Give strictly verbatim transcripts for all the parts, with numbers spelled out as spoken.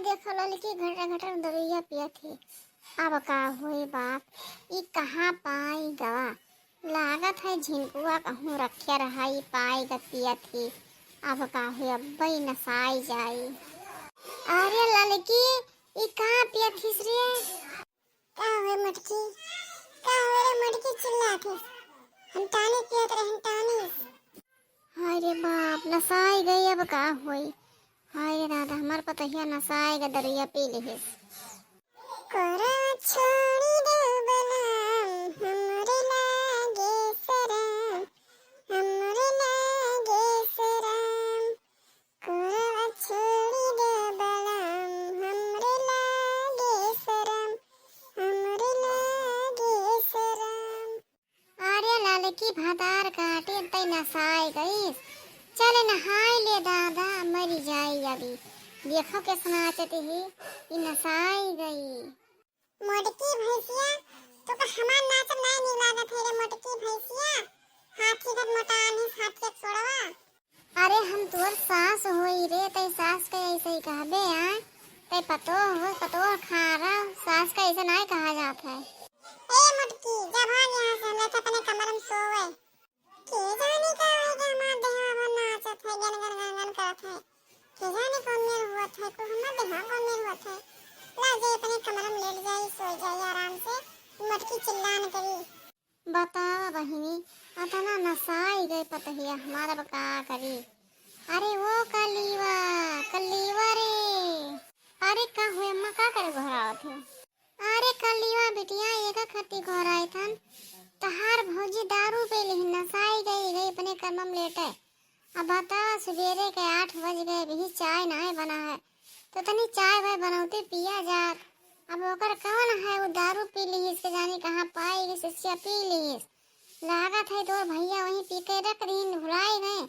देखो ललकी घटर घटर दरुइया पियत ही। अब का होई बाप, ई कहाँ पाई गवा? लागत है झिनकुआ कहूँ रखे रहा, ई पाई ग पियत ही। अब का होई, अब्बे नसाई जाई। अरे ललकी, ई कहाँ पियत हिस रे? का होई मोटकी? का होई रे मोटकी चिल्लात हिस? हम टानिस पियत रहे, हम टानिस। हाय रे बाप, नसाई गई, अब का होई? हाय रे दादा, हमार पतोहिया नसाई गई, दरुइया पी लिहिस। कोरा छोड़ी दो बलम, हमरे लागे सरम, हमरे लागे सरम। कोरा छोड़ी दो बलम, हमरे लागे सरम, हमरे लागे सरम। अरे ललकी भतार काटे तई नसाई गईस। चले नहाई ले दादा, मरी जाई अभी। देखो कैसे नाचत ही, ई नसाई गई। मोटकी भैंसिया, तोका हमार नाचत नाई नीक लागत है रे मोटकी भैंसिया। हाथी घट मोटान है, हाथी के छोड़वा। अरे हम तोर सास होई रे, तई सास के ऐसे ही कहबे आ? तई पतोह हो, पतोह खारा, सास का ऐसे नाई कहा जात है। ए मोटकी, जा भाग यहाँ से, हम जाते अपने कमर में सोवे। के जाने का है कि हमार देहवा भर नाचत है, गन गन गन गन करत है। के जाने कौन मेर हुआ था, को हमार देहवा कौन मेर हुआ था। ला जाई अपने कमरा में लेट जाई, सो जाई आराम से, मोटकी चिल्ला न करी। बतावा बहिनी, अतना नसाई गए पतोहिया हमार, अब का करी? अरे वो कलीवा, कलीवा रे। अरे का हुए अम्मा, का करे घोरावत हो? अरे कलीवा बिटिया, एका खातिर घोराइत हन, तहार भौजी दारू पी लिहिन, नसाई गई, गई अपने कमरा में लेटे। अब बता, सुबेरे के आठ बज गए, अभी चाय नाय बना है, तो तनी चाय वाय बनौते पिया जात। अब ओकर कौन है, वो दारू पी लिहिस, के जाने कहाँ पाई गई, सिसिया पी लिहिस। लागत है तोर भैया वहीं पी के रख दीन, भुलाई गए,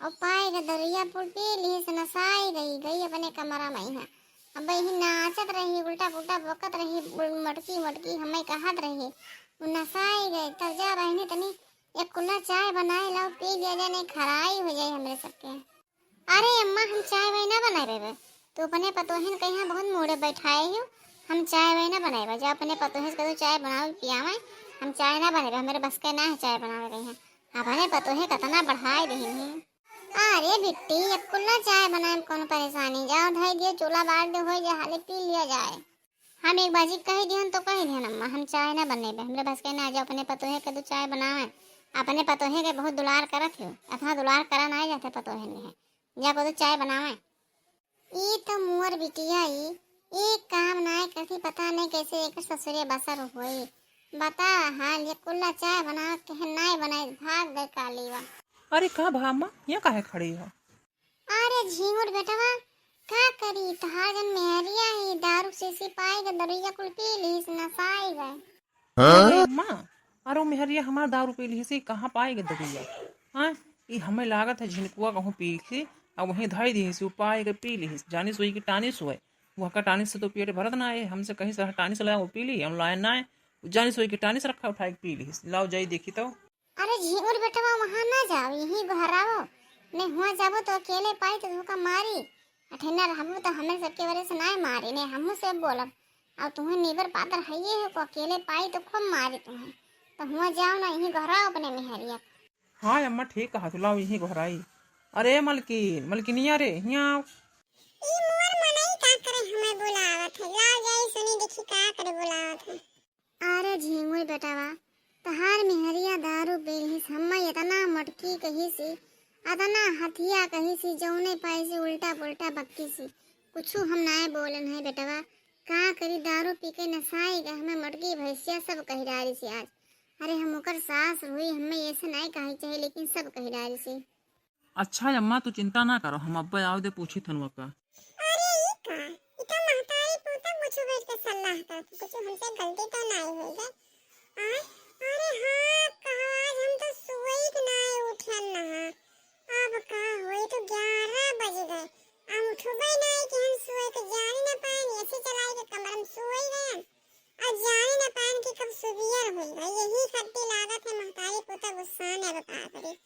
और पाए के दरुइया पुल पी लिहिस, नसाई गई, गई अपने कमरा में ही। अब यही नाचत रही, उल्टा पुल्टा बकत रही, उल-, मटकी मटकी हमें कहत रही, वो नसाई गए। तब जा बहिनी तनी एक कुल्ला चाय बनाए लाओ, पी लिया जाए, नहीं खराई हो जाए हमरे सबके। अरे अम्मा, हम चाय वाय ना बनाए बे, तू अपने पतोहिन कहीं बहुत मूड़े बैठाए हो, हम चाय वाय ना बनाए बे, जा अपने पतोहिन से कह दो चाय बनाओ पियावे, हम चाय ना बनाए बे, हमरे बस के ना है चाय बनावे कहीं। अपने पतोहे कतना बढ़ाए रही है। अरे बिट्टी, एक कुल्ला चाय बनाए में कौन परेशानी, जाओ धई दियो, चूल्हा बार दे, हो जा, हाले पी लिया जाए। हम एक बाजी कह दिहन तो कह दिहन अम्मा, हम चाय ना बनेबे, हमरे बस के ना, जो अपने पतोहे के दू चाय बनावे। अपने पतोहे के बहुत दुलार करत हो, अतना दुलार करा ना जाते पतोहे में है। जा को दू चाय बनावे। ई तो मोर बिटिया ई, ई काम नाय करती, पता नहीं कैसे एकर ससुरे बसर होई। बता हाल, ये कुल्ला चाय बनावे कहे नाय बनाई, भाग गए कालीवा। अरे का भा अम्मा, यहाँ काहे खड़ी हो? अरे झींगुर बेटवा, का करी, तहार जन मेहरिया ही दारू शीशी पाई के दरुइया कुल पी लीस, नसाई गए। अरे माँ, अरे मेहरिया हमार दारू पी लीस, कहाँ पाई के दरुइया? हाँ, ई हमें लागत है झिनकुआ कहूँ पी लीस, अब वहीं धई दी से पाई के पी लीस, जानी सोई के टानी सोए, वहाँ का टानी से तो पेट भरत ना है, हमसे कहीं से टानी से लाया वो पी ली, हम लाए ना है, जानी सोई के टानी से रखा उठाए के पी लीस, लाओ जाई देखी तो। अरे झींगुर बेटवा, वहाँ ना जाओ, यहीं बहरावो। नहीं हुआ जाबो तो अकेले पाई तो धोखा मारी। अठेना रहबो तो हमें सबके वजह से नाय मारी, नहीं हमहू से बोलब। और तुम्हें नीबर पातर है ये हो को अकेले पाई तो खूब मारी तुम्हें। तो हुआ जाओ ना, यहीं बहराओ अपने मेहरिया। हाँ अम्मा, ठीक कहा तू, लाओ यहीं बहराई। अरे मलकिन, मलकिनिया रे, यहाँ आओ। ई मोर मनई का करे हमें बुलावत है, लाओ जाई सुनी देखी का करे बुलावत है। अरे झिंगुर बेटवा, तहार मेहरिया दारू पी लिहिस, हम्मे एतना मोटकी कहिसी, अतना हथिया कहिसी, जौने पाइसी उल्टा पुल्टा बक्कीसी। कुछु हम नाय बोलन है बेटवा, का करी दारू पी के नसाई गए, हमें मोटकी भैंसिया सब कहि डारिसी आज। अरे हम ओकर सास हुई, हमें ऐसे नाय कही चाहिए, लेकिन सब कहि डारिसी। अच्छा अम्मा, तू चिंता ना करो, हम अब्बे आवे दे पूछी थन वका। अरे ई का, ई का महतारी पोता कुछ बैठ के सलाह करत, कुछ हमसे गलती तो नाई होई गई। आय, अरे हाँ, कहा आज हम तो सोई के नाई उठन ना। अब का होई, तो ग्यारह बज गए, हम उठबे नाई कि हम सोए के जानी ना पाए, एसी चलाई के कमर में सोई गए। अब जानी ना पाए कि कब सुबियर होई गई, यही खट्टी लागत है महतारी पोता गुस्सा ने अब का करी।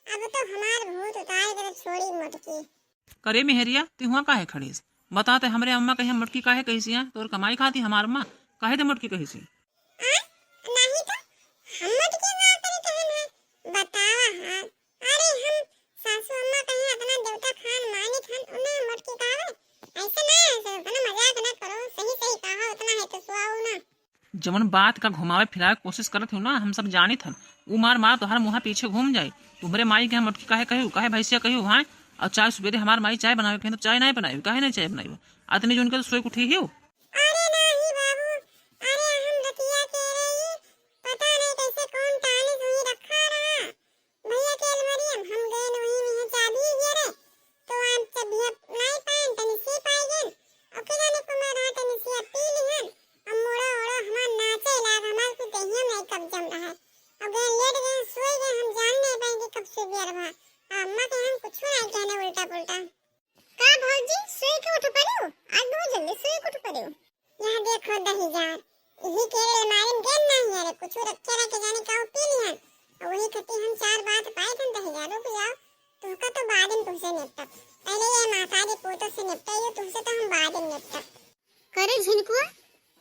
अब तो हमार भूत उतार के छोड़ी मोटकी। करे मेहरिया, ते हुआ काहे खड़ीस? बता ते, हमरे अम्मा कहिया मोटकी काहे कहिसी, हैं? तोर कमाई खाती हमार अम्मा काहे ते मोटकी कहिसी? आ? नहीं तो, हम मोटकी ना करी कहन है। बतावा हाँ। अरे हम सासू अम्मा कहिया इतना देवता खान मानित हन, उन्हें मोटकी कहावे? ऐसे ना, ऐसे उतना मजाक ना करो, सही सही कहा, उतना है तो सुआओ ना। जवन बात का घुमावे फिरावे के कोशिश करत हो ना, हम सब जानित हन। उ मार मार तोहार मुँहा पीछे घूम जाई। तुम्हरे माई के हम मोटकी काहे कहियो, काहे भैंसिया कहियो, हाँ? और चाय सुबेरे हमार माई चाय बनावे कहिन तो चाय नहीं बनाई, काहे नहीं चाय बनाई? अतनी जून के तो सोई उठी हियो। अरे नाही बाबू, अरे हम रतिया के रही, पता नहीं कैसे कौन टानिस हुई रखा रहा। भैया के अलमारी हम, हम गए वहीं में चाबी गिरे, तो आज चाबिया नहीं पाए, तनी सी पाई गए, और के जाने को मैं रहा तनी सी पी लिहन, अब मोड़ो ओड़ो हमार नाचे लाग, हमार कुछ दहिया नहीं कब्जा में रहा, और गए लेट गए, सोई गए, हम जान नहीं पाएंगे कब सुबेर भा, अम्मा के हम कुछ नहीं कहने उल्टा पुल्टा। का भौजी, सोई के उठ पड़ियो? आज बहुत जल्दी सोई के उठ पड़ियो। यहाँ देखो दहिजार, यही के अलमारी में गेंद नहीं है रे, कुछ रखे रखे जाने का पी लिहन। और वही खातिर हम चार बात पाए थे दहिजार, रुक जाओ, तुमका तो बाद में तुमसे निपटब। पहले ये माता जी पोतों से निपटाइयो, तुमसे तो हम बाद में निपटब। करे झिनकुआ,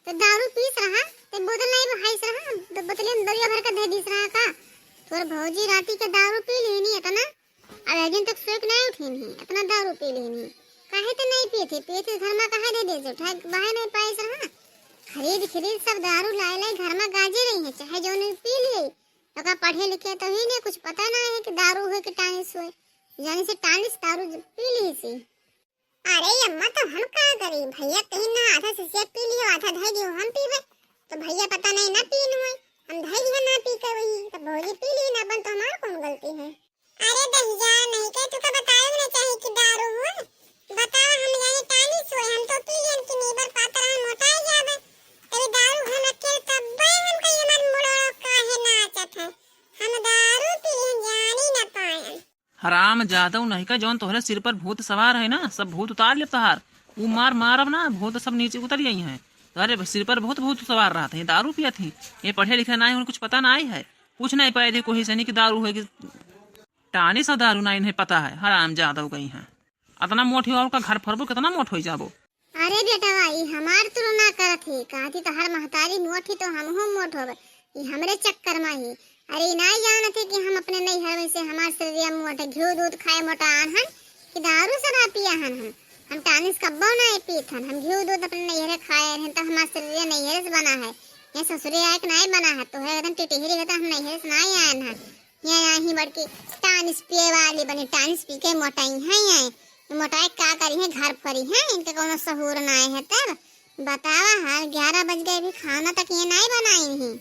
तो दारू पीस रहा, ते बोतल नहीं बहाइस रहा, तो बोतलिया में दरिया भर के दे दीस रहा का? तोर भौजी राती के दारू पी लेनी इतना, अब एक दिन तक सोए के नहीं उठीन ही, इतना दारू पी लेनी। काहे ते नहीं पिए थे, पिए थे घर में काहे दे दे, उठा बाहर नहीं पाइस रहा। खरीद खरीद सब दारू लाए लाए घर में गाजे रही है, चाहे जो नहीं पी लिए। तो का पढ़े लिखे तो ही नहीं, कुछ पता ना है कि दारू हुए कि टानिस हुए, जाने से टानिस दारू पी ली सी। अरे अम्मा, तो हम का करी? भैया कहीं ना आधा से सेब पी लियो, आधा धई दियो, हम पीबे। तो भैया पता नहीं ना पीन हुए, हम धई दियो ना पी के वही, तो भौजी पी ली ना, अपन तो हमार कौन गलती है? अरे दहिया, नहीं के तुका बतावे ना चाहे कि दारू हुए। बताओ, हम जाने टानिस हुए, हम तो पी लियन कि नीबर पातर हम मोटाई जाबे। तेरे दारू घर रखे तब्बे हम कहीं हमार मुड़ो काहे नाचत है। हम दारू पी लियन जानी ना पायन। हराम जादव नहीं का, जौन तोहरे सिर पर भूत सवार है ना, सब भूत उतार लेब तहार। ऊ मार मारब ना, भूत सब नीचे उतर गई हैं। तोहरे सिर पर बहुत भूत सवार रहत हैं, दारू पियत हैं। ये पढ़े लिखे ना है, उन्हें कुछ पता ना आई है, पूछ नहीं पाए थे कोई से नहीं कि दारू है कि टानिस दारू ना इन्हें पता है। हराम जादव गई हैं, अतना मोट हो का घर फरबो, कितना मोट हो जाबो। अरे बेटवा, ई हमार तुलना करत ही, कहती तोहार महतारी मोट ही तो हमहू मोट होबे, ई हमरे चक्कर में ही। अरे ई नाई जानत ही कि हम अपने नैहर में से हमार शरीर मोट है, घी दूध खाए मोटा आन हन कि दारू शराब पिया हन हम। हम टानिस कब्बो नाई पीत हन, हम घी दूध अपने नैहरे खाए हन तो हमार शरीर नैहरे से बना है। ये ससुरे आए के नाई बना है, तोहरे एकदम टिटिहरी के तो हम नैहरे से नाई आए हन। ये यहीं बड़की टानिस पिए वाली बनी, टानिस पी के मोटाई हैं। ये मोटाई का करी हैं, घर फरी हैं, इनके कोनो सहूर नाय है। तब बतावा, हाल ग्यारह बज गए, अभी खाना तक ये नाय बनाई हैं।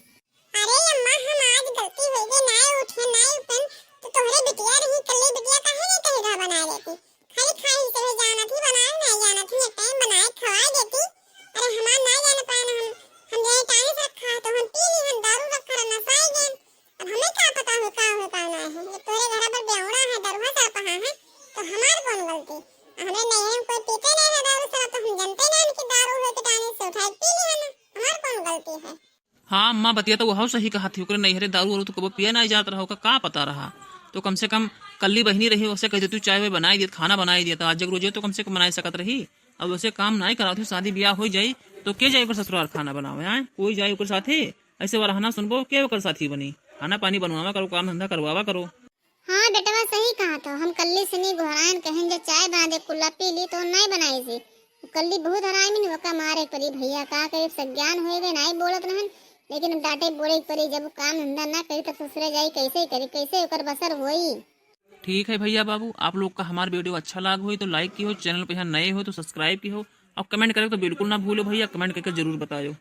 अरे अम्मा, हम आज गलती हो गई, नाय उठे, नाय उठन, तो तोहरे बिटिया रही, कल्ली बिटिया काहे नहीं कहे रहा बना लेती? खाली खाई से जानत ही, बनाए नाय जानत ही, एक टाइम बनाए खवाए देती। अरे हमार नाय जान पाए ना, हम, हम जाए टाइम से रखा है, तो हम पी ली, हम दारू रखा रहा, नसाई गए। अब हमें का पता हो का हो का ना है, ये तोरे घर पर बेवड़ा है, दरुहा सरपहा है, तो हमार कौन गलती? हमरे नैहरे में कोई पीते नहीं है दारू शराब, तो हम जानते नहीं कि दारू हो के टानिस उठाए पी लिया ना, हमार कौन गलती है? हाँ अम्मा, बतिया तो वह सही कहा थी, ओकरे नैहरे दारू वारू तो कबो पिया नहीं जात रहा, ओका का पता रहा? तो कम से कम कल्ली बहिनी रही, उसे कह देती चाय वाय बनाई देत, खाना बनाई देत, आज जग रोजे तो कम से कम बनाई सकत रही। अब उसे काम नहीं करावत ही, शादी ब्याह हो जाई तो के जाई ओकर ससुराल खाना बनावे? आए कोई जाई ओकर साथे? ऐसे वाला हना सुनबो, के ओकर साथी बनी? खाना पानी बनवावा करो, काम धंधा करवावा करो। हाँ बेटवा, सही कहा तो। हम कल्ली से नहीं गोहरायन कहन जे चाय बना दे, कुल्ला पी ली तो नहीं बनाई सी। कल्ली बहुत हरामी नहीं, ओका मारे के पड़ी भैया, का करे, सज्ञान होए गए, नहीं बोलत रहन, लेकिन अब डांटे बोले के पड़ी। जब काम धंधा ना करी तब ससुरे जाई कैसे करी, कैसे ओकर बसर होई? ठीक है भैया बाबू, आप लोग का हमार वीडियो अच्छा लाग होई तो लाइक किहो, चैनल पे यहाँ नए हो तो सब्सक्राइब किहो, और कमेंट करे तो बिल्कुल ना भूलो भैया, कमेंट करके जरूर बतायो।